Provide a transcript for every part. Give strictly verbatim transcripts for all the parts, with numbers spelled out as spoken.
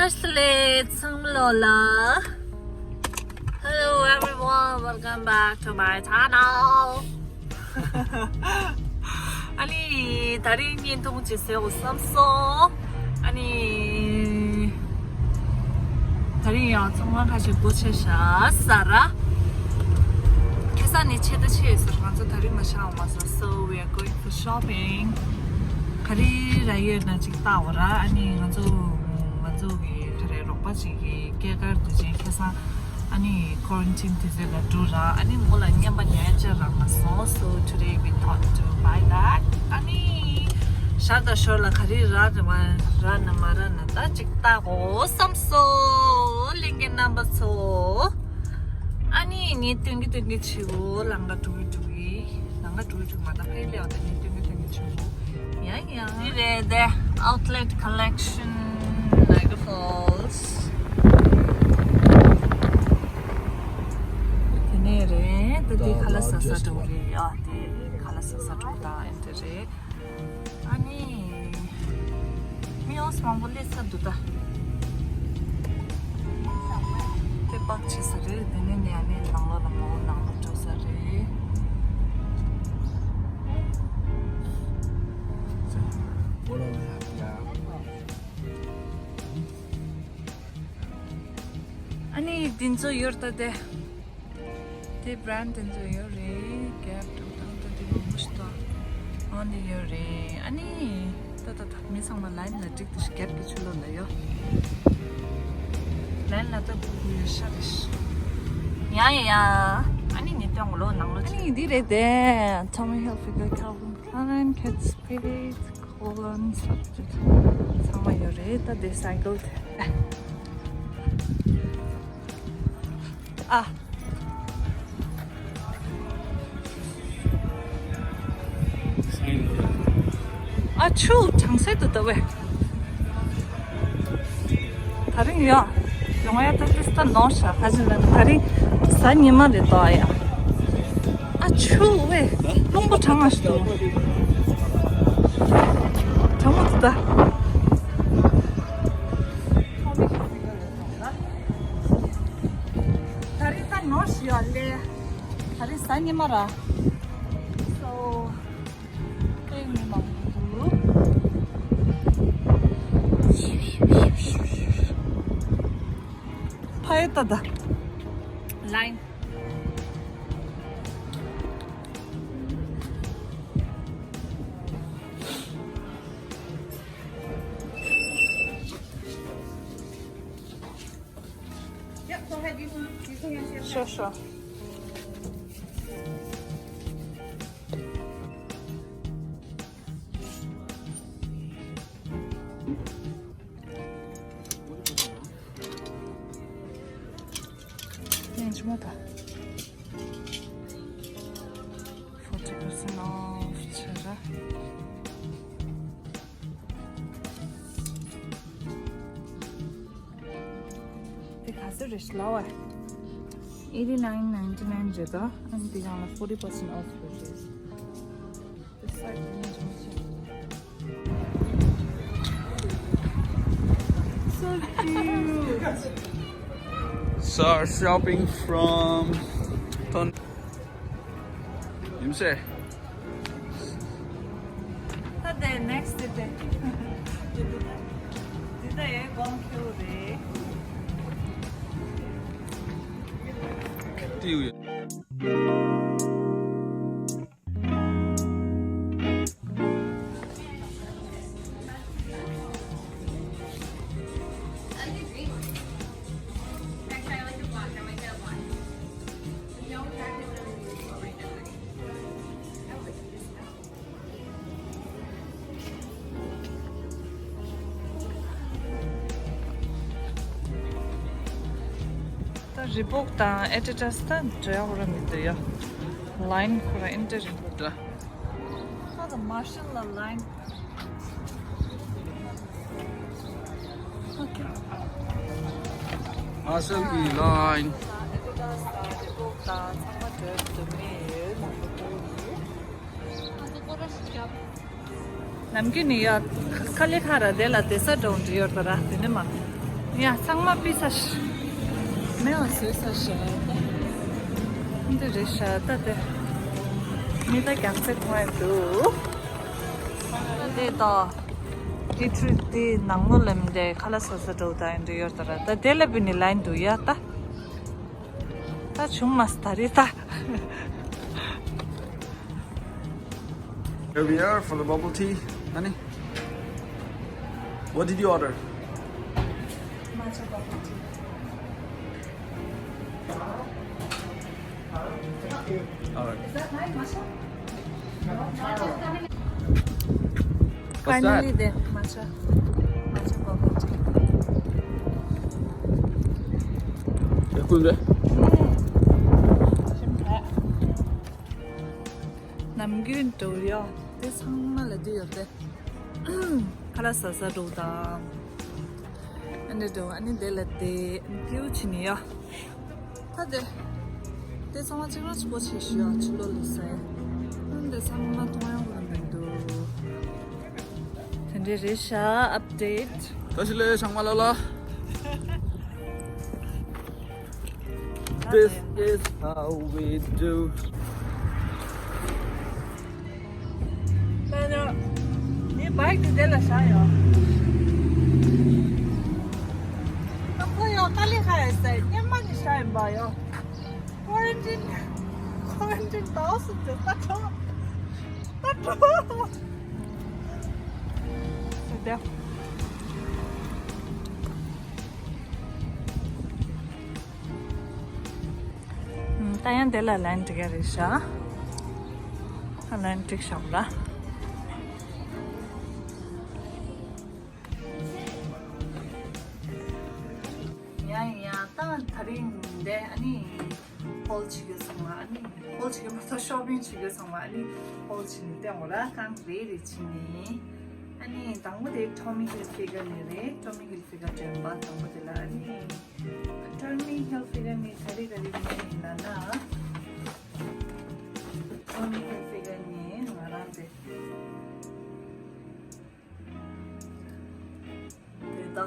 Firstly, ཚང་མ་ལོ་ལ། Hello everyone, welcome back to my channel. ཨ་ནི་ད་རིང་བརྙན་ཐུང་ཅིག་བཟོས་འོ་བསམ་སོང་། ཨ་ནི་ད་རིང་ཡང་ཚང་མ་ཁ་ཤས་སྒོ་ཕྱེ་ཤག་ཟ་ར། ཁ་སང་ནས་ཕྱེད་དྲ་ཕྱེ་ཡོད་ཟེར། ང་ཚོ་ད་རིང་མ་ཤང་མ་ཟ། So we are going for shopping. ག་རེ་རག་ཡོད་ན་ཅིག་ལྟ་འོ་ར། ཨ་ནི་ང་ཚོ་ང་ཚོ་གི་ག་རེ་རོགས་པ་ཅིག་གི་སྐྱེས་སྐར་དུས་ཆེན་ཁ་སང་ཨ་ནི་quarantine དུས་ཚོད་ལ་འགྲོ་ར། ཨ་ནི་མོ་ལ་རྔན་པ་ཉོ་ཡ་ཅིག་རག་མ་སོང་། So today we thought to buy that. ཨ་ནི་ཞར་དང་ཞོར་ལ་ག་རེ་རག་ན་མ་རག་ན་མ་རག་ན་ད་ཅིག་ལྟ་འོ་བསམ་སོང་། ལྷན་རྒྱས་རྣམ་པ་ཚོ། ཨ་ནི་ངས་སྟོན་གི་སྟོན་གི་བྱེད་འོ། ལམ་ཁ་འགྲོ་གི་འགྲོ་གི། ལམ་ཁ་འགྲོ་གི་འགྲོ་གི་མ་ད་ཕ་གི་ལས་འོ། ད་ངས་སྟོན་གི་སྟོན་གི་བྱེད་འོ། ཡ་ཡ། འདི་རེད་དེ། Outlet Collection Niagara Falls. དེ་ནས་རེད་དེ། དེ་ཁ་ལག་ཟ་ས་འགྲོ་གི་རེད་ཡ། དེ་ཁ་ལག་ཟ་ས་འགྲོ་གི་ད་ཨེ་འདྲ་རེད། ཨ་ནི་མི་ཡོངས་མང་པོ་སླེབས་ཚར་འདུག་ད། དེ་པག་བྱེད་ས་རེད། དེ་ནས་ནས་ཨ་ནི་ནང་ལོགས་ལ་མོ་ནང་ལོགས་འགྲོ་ས་རེད། ཨ་ནི་འདི་ཚོ་ཡོད་ད་དེ། དེ་brand དེ་ཚོ་ཡོད་རེད། Gap དང་ད་དེ་མང་པོ་ཞིག་ད། ཨ་ནི་ཡོད་རེད། ཨ་ནི་ད་ད་ད་མི་ཚང་མ་line ལ་འགྲིག་འདུག Gap གི་ཆུ་ལོག་ལ་ཡོད། Line ལ་ད་སྒུག་གི་ཡོད་ཤ་རེད། ཡ་ཡ་ཡ། ཨ་ནི་ཉེ་དོན་ངོ་ལོ་ནང་ལོ་ཅི་ཡིན། འདི་རེད་དེ། Tommy Hilfiger, Calvin Klein, Kate Spade, Colon Substitute ཚང་མ་ཡོད་རེད། ད་དེ་cycle དེ། ཨ། ཨ་ཆུ་གྲང་སེ་འདུག་ད་བས། ད་རིང་ཡ། ཡོང་ཡ་ད་ཏིས་ད་ནོར་ཤ་ཁ་ཅིག་ལ་ད་རིང་གཟའ་ཉི་མ་རེད་ད་ཡ། ཨ་ཆུ་བས་རླུང་པོ་གྲང་ང་ཞིག་འདུག་གྲང་མོ་འདུག་ད། ད་རེས་ད་ནོར་ཞིག་ཡོད་ལེ། ད་རེས་གཟའ་ཉི་མ་ར། So ཁོས་མི་མང་པོ་འདུག་ཕ་ཡི་ད་ད། Line Yep, go ahead, you can, you can answer your Sure, sure. ཡང་ཅི་མ་ད། Forty percent off བྱས་ར། དེ་ག་ཚོད་རེད་ལབ་པ། Eighty nine ninety nine རེད་ད། ཨ་ནི་དེ་ཡང་ལ་forty percent off རེད། So cute. So shopping from Ton. ཡིན་ཟེར། ད་དེ་next day དེ་ད་ཡའི་དགོང་ཁེའུ་རེད། ཏིའུ་ཡོད། ད་རི་བོག་དང་ཨེ་ཌི་ཌ་སི་ད་འདྲ་བོ་ར་མི་འདུག་ཡ། Line ཁོ་ར་ཨེ་འདྲ་རི་བོག་ད། ད་ད་Marshall ལ་line. Okay. Marshall གི་line. ཨེ་ཌི་ཌ་སི་དང་རི་བོག་དང་ཚང་མ་འདྲ་འདུག་མི་ཡོད་མང་པོ་འདུག་ང་ཚོ་སྐོར་ར་ཞིག་རྒྱབ། ནམ་རྒྱུན་ནི་ཡ། ཁ་ལེ་ཁ་ར་དེ་ལ་དེ་ས་འགྲོ་འདྲི་ཡོད་ད་ར་དེ་ནི་མ། ཡ་ཚང་མ་པི་ས་ཤ་མེ་འོ་སོས་ས་ཤ་འདི་རེད་ཤ་ད་དེ་མི་ད་རྒྱག་ཚད་མཐོང་ཡ་འདུག་དེ་ད་ཏི་ཁྲི་དེ་ནང་མོ་ལེམ་དེ་ཁ་ལ་ས་ས་འགྲོ་ད་ཡིན་འདྲ་ཡོད་ད་ར་ད་དེ་ལ་བི་ནི་ལ་ཡིན་འདུག་ཡ་ད། ད་བྱུང་མ་སི་ད་རེད་ད། Here we are for the bubble tea. Honey, what did you order? Matcha bubble tea. All right. Is that mine, matcha? What's that? Finally, the matcha. Matcha bubble tea. Good, eh? ནམ་རྒྱུན་འགྲོ་ཡོད་དེ་ཚང་མ་ལ་འདི་ཡོད་དེ། ཁ་ལག་ཟ་ཟ་འགྲོ་དང་། ཨ་ནི་འགྲོ་ཨ་ནི་དེ་ལ་དེ་ཀེའུ་ཆི་ནི་ཡོད། ད་དེ། དེ་ཚང་མ་གཅིག་ར་གཅིག་པོ་ཆེ་ཞུ་ཡ་ཕྱི་ལོགས་ལ་ཟེར། ཨ་འདི་ཚང་མ་མཐོང་ཡོང་གི་མི་འདུག་དེ་འདྲ་རེད་ཤག update། བཀྲ་ཤིས་བདེ་ལེགས་ཚང་མ་ལ་ལ། This is how we do. ད་ནི་ངའི་བའིག་དེ་དེ་ལ་བཞག་ཡོད། ད་ཁོ་ཡོད་ཏ་ལི་ཁ་ཡོད་ཟེར་སྔོན་མ་ནས་བཞག་ཡིན་པ་ཡོད། Quarantine, quarantine ད་སུ་དེ་ད་ཁྲོ། ད་ཁྲོ། སུ་དེ། ད་ཡང་དེ་ལ་ལན་འགྲིག་ཡ་རེད་ཤག་ལན་འགྲིག་ཤག་ལ། ཡང་ཡང་ད་དེ་རིང་འདི་ཨ་ནི་ཧོལ་བྱེད་དགོས་སོང་བ། ཨ་ནི་ཧོལ་བྱེད་དགོས་མ་གཏོགས་ཤོ་པིང་བྱེད་དགོས་སོང་བ། ཨ་ནི་ཧོལ་བྱེད་ནི་བསྟན་འོ་ར་གང་རེད་རེད་བྱེད་ནི། ཨ་ནི་དང་པོ་དེ་Tommy Hilfiger ནས་རེད། Tommy Hilfiger འདྲེན་པ་དང་པོ་དེ་ལ་ཨ་ནི། Tommy Hilfiger ནི་ག་རེ་ག་རེ་ཡིན་ན་ན། Tommy Hilfiger ནི་ང་རང་དེ། དེ་ད།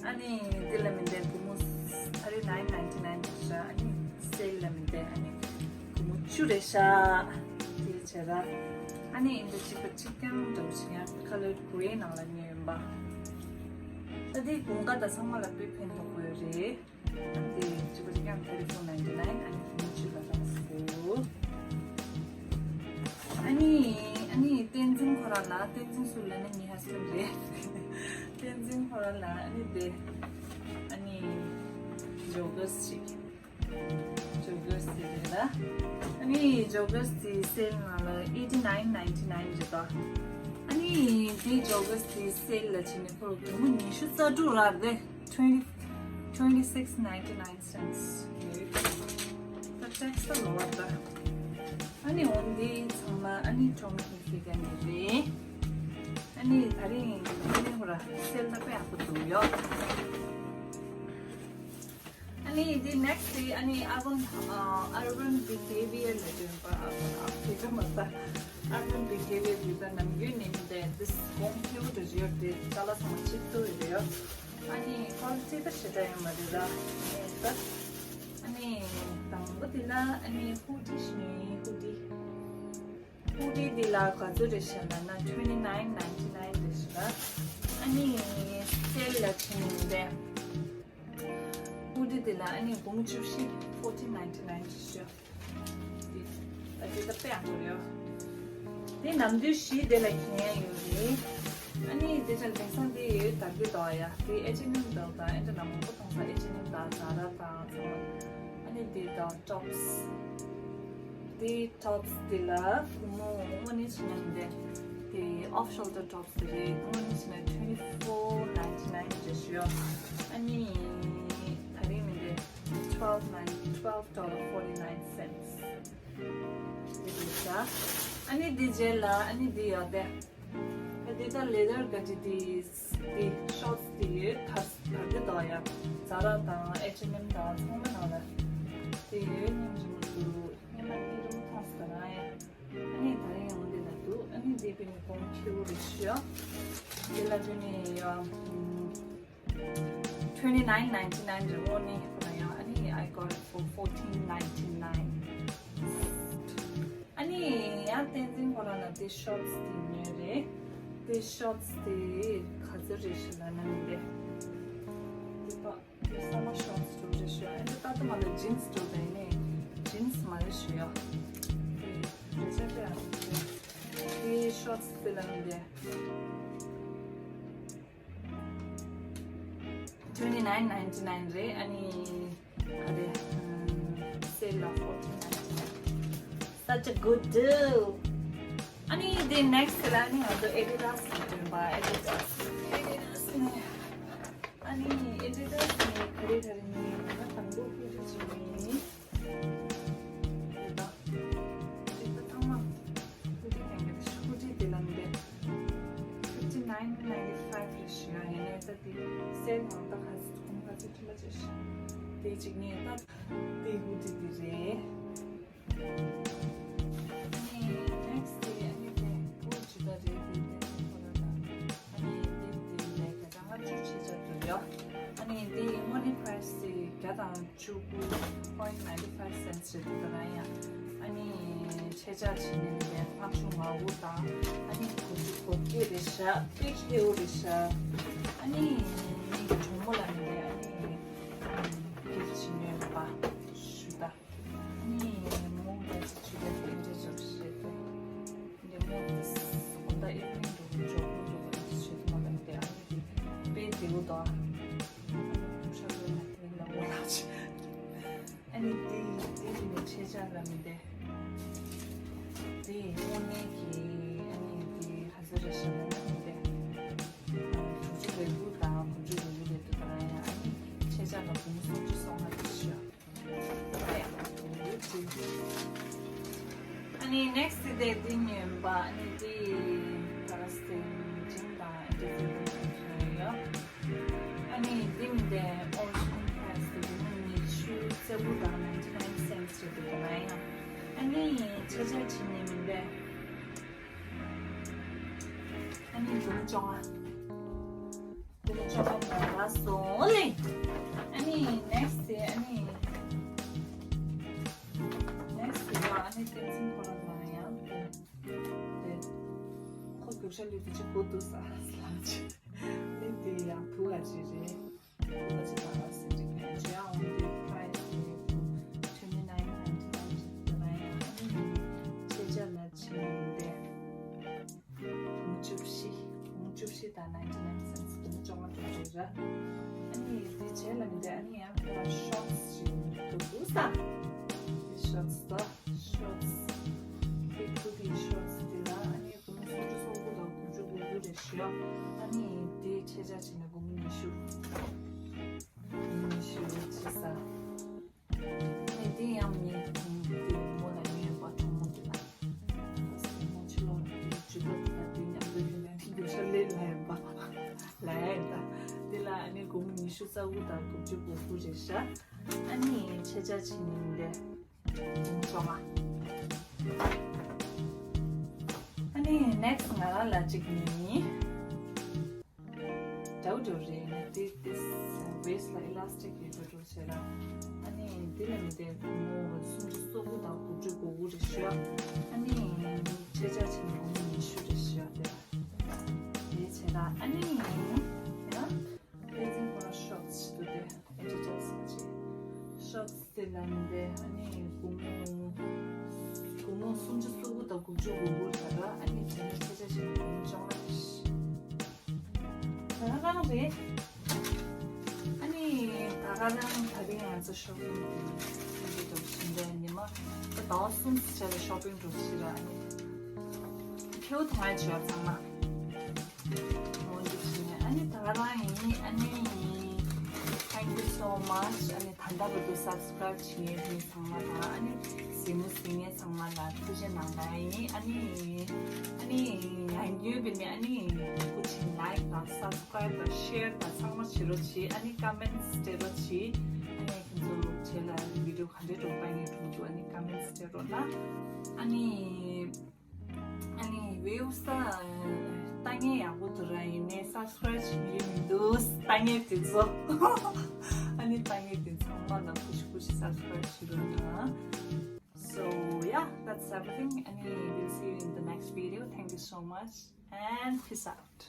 ཨ་ནི་དེ་ལ་མིན་དེ་སྒོར་མོ་thirty nine ninety nine རེད་ཤག་ཨ་ནི་སེལ་ལ་མིན་དེ་ཨ་ནི་སྒོར་མོ་བཅུ་རེད་ཤག་དེ་བྱས་ར། ཨ་ནི་འདི་གཅིག་པ་གཅིག་རྐྱང་འདྲ་བོ་ཞིག་ཡང་ཁ་ལར་གྷི་རེ་ནང་ལ་ཉོས་ཡིན་པ། ད་དེ་དགུན་ཁ་ད་ཚང་མ་ལ་དཔེ་ཕན་ཐོགས་ཡོད་རེད། ཨ་ནི་དེ་གཅིག་པ་གཅིག་རྐྱང་thirty four ninety nine ཨ་ནི་སྒོར་མོ་བཅུ་ལ་རག་སོང་། ཨ་ནི་ཨ་ནི་བསྟན་འཛིན་ཁོ་རང་ལ་བསྟན་འཛིན་སུ་ལ་ནི་ངའི་ཧ་སི་བྷེན་ཌི་རེད། བསྟན་འཛིན་ཁོ་རང་ལ་ཨ་ནི་དེ་ཨ་ནི་ཇོ་གར་སི་ཅིག་ཇོ་གར་སི་དེ་རེད་ལ། ཨ་ནི་ཇོ་གར་སི་དེ་སེལ་ནང་ལ་eighty nine ninety nine རེད་ད། ཨ་ནི་དེ་ཇོ་གར་སི་དེ་སེལ་ལ་ཕྱིན་ནས་ཁོ་རང་སྒོར་མོ་ཉི་ཤུ་རྩ་དྲུག་རག་རེད། twenty twenty six ninety nine cents རེད། ད་ཊེག་སི་ད་ལོ་བ་ད། ཨ་ནི་འོན་ཏེ་ཚང་མ་ཨ་ནི་ཊོ་མི་ཧིལ་ཧྥི་གར་ནས་རེད། ཨ་ནི་དེ་རིང་ཨ་ནི་ཧོ་ར་སེལ་ད་དཔེ་ཡག་པོ་འདུག་ཡོད། ཨ་ནི་དེ་ནེག་སི་ཊི་དེ་ཨ་ནི་Urban Urban Behavior ལ་འདོན་པ། Urban Outfit མ་ཟད་Urban Behavior དེ་ད་ནམ་རྒྱུན་ནས་མི་འདྲ་དེ་གོང་ཁེ་པོ་དེ་རེད། དེ་ཅ་ལག་ཚང་མ་ཆེད་དུ་རེད་ཡོད། ཨ་ནི་ཀོ་ལི་ཊི་ད་ཞེ་དྲག་ཡོད་མ་རེད་ར། ཨ་ནི་ད་ཨ་ནི་དང་པོ་དེ་ལ་ཨ་ནི་ཧུ་ཌི་ཞིག་ནི་ཧུ་ཌི། ཧུ་ཌི་འདི་ལ་ག་ཚོད་རེད་ཤག་ལབ་ན་twenty nine ninety nine རེད་ཤག་ཨ་ནི་སེལ་ལ་ཕྱིན་ནས་ཧུ་ཌི་འདི་ལ་ཨ་ནི་སྒོར་མོ་བཅུ་བཞི་fourteen ninety nine རེད་ཤག་འདི་ད་དེ་ད་དཔེ་ཡག་པོ་རེད། འདི་ནམ་དུས་བཞི་དེ་ལ་གྱོན་ཡ་ཡོད་རེད། ཨ་ནི་དེ་ཚོ་དེང་སང་འདི་ཡོད་དར་གི་འདུག་ཡ། འདི་ཨེཆ་ཨེན་ཨེམ་འདུག་དང་ཨེ་འདྲ་ན་མང་པོ་མཐོང་ས། ཨེཆ་ཨེན་ཨེམ་དང་ཛ་ར་དང་ཚང་མ། ཨ་ནི་འདི་དང་ཊོབ་སི། འདི་ཊོབ་སི་འདི་ལ་སྒོར་མོ་དངོས་གནས་བྱས་ན་འདི་འདི་off shoulder ཊོབ་སི་འདི་རེད། དངོས་གནས་བྱས་ན་twenty four ninety nine རེད་ཤག་ཨ་ནི་དེ་རིང་མི་འདི་twelve nine twelve dollar forty nine cents འདི་རེད་ཤག་ཨ་ནི་འདི་རྗེས་ལ་ཨ་ནི་འདི་ཡོད་དེ། ད་འདི་ད་ལེ་དར་ག་ཅི་འདི་འདི་ཤོར་ཊི་སི་འདི་ཡོད། དར་དར་གི་འདུག་ཡ། ཛ་ར་དང་ཨེཆ་ཨེན་ཨེམ་དང་ཚང་མ་ནང་ལ་འདི་ཡོད། སྙིང་རྗེ་མོ་འདུག་སྔོན་མ་འདི་རུ་མཐོང་སོང་ང་ཡ། ཨ་ནི་དེ་རིང་ཡང་འདི་ལ་འདུག་ཨ་ནི་འདི་དཔེ་ནི་གོང་ཆེ་བོ་རེད་ཤག་འདི་ལ་དཔེ་ནི་ཡ། ཨམ། twenty nine ninety nine རེད། དངོས་གནས་ཁོ་ན་ཡང་ཨ་ནི་I got it for fourteen ninety nine. ཨ་ནི་ཡང་བསྟན་འཛིན་ཁོ་རང་ལ་དེ་shorts དེ་ཉོས་རེད། དེ་shorts དེ་ག་ཚོད་རེད་ཤག་ལབ་ན་མི་འདུག་དེ་པ། དེ་summer shorts འགྲོ་རེད་ཤག་ཨ་ནི་ད་ལྟ་མ་ལ་jeans འགྲོ་དེ་ནས་jeans མ་རེད་ཤག་ཡ། དེ་རེད་ཤག་དེ་ཨ་ནི་དེ་shorts དེ་ལབ་ན་མི་འདུག twenty nine ninety nine རེད། ཨ་ནི་ཨ་རེ་sale of fourteen ninety nine. Such a good deal. ཨ་ནི་དེ་next ལ་ནི་ང་ཚོ་Adidas ལ་ཐོན་པ། Adidas Adidas ནས་ཨ་ནི་Adidas ནས་ག་རེ་ག་རེ་ནི་ང་དང་པོ་ཁུལ་དུ་ཕྱིན་ནས། ཡོད་པ། འགྲིག་པ་ཚང་མ་ཧུ་ཌི་ལེན་གྱི་རེད། ཧུ་ཌི་དེ་ལ་མི་འདུག fifty nine ninety five རེད་ཤག་ཡིན་ནའི་ད་དེ་སེལ་ནང་ད་ག་ཚོད་གོང་ག་ཚོད་ཁྲིམས་པ་བྱས་ཤག་དེ་གཅིག་ངས་ད་དེ་ཧུ་ཌི་དེ་རེད། ཨ་ནི་next དེ་ཨ་ནི་དེ་ཧུ་ཌི་ད་རེད། དེ་དེ་དེ་ཁོ་ན་ད་ཨ་ནི་དེ་དེ་ལས་ཀ་ད་ང་བཅུ་ཆེ་ཆ་འདུག་ཡོད། ཨ་ནི་དེ་དངོས་གནས་price དེ་བརྒྱ་དང་བཅུ་དགུ་point ninety five cents རེད་འདུག་ད་རང་ཡང་ཨ་ནི་ཆེ་ཆ་བྱས་ནས་ལས་ལྔ་བཅུ་ང་དགུ་དང་ཨ་ནི་དགུ་བཅུ་གོ་བརྒྱད་རེད་ཤག་དཔེ་ཧེའུ་རེད་ཤག་ཨ་ནི་ངའི་གྲོགས་མོ་ལ་ནི་ཨ་ནི་gift བྱེད་ནུས་པ་ཞུ་ད། ཨ་ནི་མོ་ལ་ཅི་ཆུ་ལ་དེ་འདྲ་ཅོག་བཤད་དེ། འདི་མོ་དེ་དགོང་དག་evening འགྲོ་གི་འཇོག་གི་འགྲོ་གི་ཞུ་གི་མ་ལ་དེ་ཨ་ནི་དེ་དཔེ་བདེ་བོ་དང་། ཨ་ནི་ཁུ་ཤ་དེ་ལ་དེ་ལ་འོ་ལགས་ཆེ། ཨ་ནི་དེ་དེ་དེ་ནས་ཆེ་ཆ་ལ་མི་བདེ། དེ་དངོས་གནས་ཀྱི་ཨ་ནི་དེ་ག་ཚོད་རེད་ཤག་ལ་མི་བདེ། དྲུག་ཅུ་རེ་དགུ་དང་དགུ་བཅུ་རེ་དགུ་རེ་དུ་དང་ཡང་ཨ་ནི་ཆེ་ཆ་ལ་དགུང་སུམ་ཅུ་སོ་ལྔ་རེད་ཤག་ཨ་ནི་next དེ་འདི་ཉོས་པ། ཨ་ནི་དེ་ད་ར་སྟེ་ཇིན་དང་ཨེ་ཏི་ཕི་ལིང་ཡོད། ཨ་ནི་དེ་མིན་དེ་ཨོ་ཤན་པ་ར་སྟེ་དེ་ནི་ཉི་ཤུ་རྩ་དགུ་དང་ninety nine cents རེད་འདུག་ན་ཡང་ཨ་ནི་ཆ་ཆ་ཇི་ནས་མིན་དེ་ཨ་ནི་དགུང་བཅོ་ལྔ། དེ་ནས་ཅོག་ལ་ར་སོང་ལེ། ཨ་ནི་next དེ་ཨ་ནི་next དེ་ཡང་ཨ་ནི་བསྟན་འཛིན་ཁོ་རང་ལ་ཡང་དེ་ཁོ་རྒྱུག་ཤར་ལུས་དུ་ཅིག་གོ་འདུག་ས་ལ་ཅི་ནི་དེ་ཡང་བུ་ག་ཅི་རེད། བུ་ག་ཅི་དང་ལ་སེ་ཅིག་ཡང་ཅི་ཡང་འོང་དེ་price དེ་twenty nine ninety nine དེ་ན་ཡང་ཨ་ནི་ཆེ་ཆ་ལ་ཕྱིན་དེ། དགུང་བཅུ་བཞི། དགུང་བཅུ་བཞི་དང་ninety nine cents དགུང་བཅོ་ལྔ་འགྲོ་རེད་ར། ཨ་ནི་དེ་རྗེས་ལ་མི་འདུག་ཨ་ནི་ཡང་ཁོ་ལ་shorts ཞིག་འདུག་འདུག་ས། དེ་shorts དང་shorts དེ་ཁུ་དེའི་shorts དེ་ལ་ཨ་ནི་དགུང་སུམ་ཅུ་སོ་དགུ་དང་དགུ་བཅུ་གོ་དགུ་རེད་ཤག་ཨ་ནི་དེ་ཆེ་ཆ་བྱས་ནས་དགུང་ཉི་ཤུ། དགུང་ཉི་ཤུ་ཆེ་ས། ཨ་ནི་དེ་ཡང་ངའི་གོང་དེ་མོ་ལ་ཉོས་པ་གྲོགས་མོ་དེ་ལ། ཨ་སེ་མོ་ཕྱི་ལོགས་ལ་དེ་ཇུ་ཏོ་དེ་དང་དེ་མཉམ་དུ་ཡོད་ན་དེ་རྒྱུ་ཤ་ལེ་ལ་ཡོད་པ། ལ་ཡ་ཡིན་ད། དེ་ལ་ཨ་ནི་གོང་ཉི་ཤུ་རྩ་དགུ་དང་དགུ་བཅུ་གོ་དགུ་རེད་ཤག་ཨ་ནི་ཆེ་ཆ་ཕྱིན་ནི་མི་འདུག་ཨ་ནི་ཅོག་ཨ། ཨ་ནི་next ང་རང་ལ་གཅིག་ནི། འདྲ་བོ་འདྲ་བོ་རེད། ང་དེ་དེ་waist ལ་elastic ཡོད་པ་འདྲ་བོ་བྱས་ལ། ཨ་ནི་དེ་ལས་མི་དེ་མོ་སུམ་ཅུ་སོ་དགུ་དང་དགུ་བཅུ་གོ་དགུ་རེད་ཤག་ཨ་ནི་ཆེ་ཆ་ཕྱིན་ནི་ཉི་ཤུ་རེད་ཤག་དེ་དེ་བྱས་ལ་ཨ་ནི་ཡང་དེ་ཚིན་ཁོ་རང་shorts ཞིག་འདུག་དེ་Adidas ཟེར་གྱི་shorts དེ་ལ་མི་དེ་ཨ་ནི་སྒོར་མོ་སྒོར་མོ་སུམ་ཅུ་སོ་དགུ་དང་དགུ་བཅུ་གོ་དགུ་རེད་ལ། ཨ་ནི་དེ་ནི་ཆེ་ཆ་ཕྱིན་ནི་སྒོར་མོ་བཅོ་ལྔ་རེད། ད་ག་རང་རེད། ཨ་ནི་ད་ག་རང་ད་རིང་ང་ཚོ་shopping དེ་འདི་འདྲ་ཞིག་འདྲ་ཉི་མ་ད་ཟླ་བ་གསུམ་ཙམ་བྱས་ལ་shopping འགྲོ་ཞིག་ར། ཨ་ནི་ཁྱེའུ་དང་ང་བྱེད་པ་ཚང་མ་འོ་འདི་བྱས་ནས་ཨ་ནི་ད་ག་རང་ཡིན། ཨ་ནི་thank you so much. ཨ་ནི་ད་ལྟ་བར་དུ་subscribe བྱེད་མཁན་ཚང་མ་དང་ཨ་ནི་གཟིགས་མོ་གཟིགས་མཁན་ཚང་མ་ལ་ཐུགས་རྗེ་གནང་། ད་ཡིན་ཨ་ནི་ཨ་ནི་ཡང་ཡོད་པས་ནི་ཨ་ནི་སྐུ་མཁྱེན་like དང་subscribe དང་share དང་ཚང་མ་བྱེད་རོགས་གྱིས། ཨ་ནི་comments སྤྲད་རོགས་གྱིས། ཨ་ནི་ཁྱེད་ཚོ་བྱས་ལ་video ག་འདྲའི་འགྲོ་ལྟ་ངན་འགྲོ་འདུག་ཨ་ནི་comments སྤྲད་རོགས་གནང་། ཨ་ནི་ཨ་ནི་views ལྟ་ངན་ཡག་པོ་འདུག་ར། ཡིན་ནའི་subscribe བྱེད་མཁན་མི་འདུག་ལྟ་མཁན་དེ་ཚོ། ཨ་ནི་ལྟ་མཁན་དེ་ཚང་མ་ལ་ཀུ་ཤུ་ཀུ་ཤུ་subscribe ཞུ་རོགས་གནང་། So yeah, that's everything. ཨ་ནི་we'll see you in the next video. Thank you so much and peace out.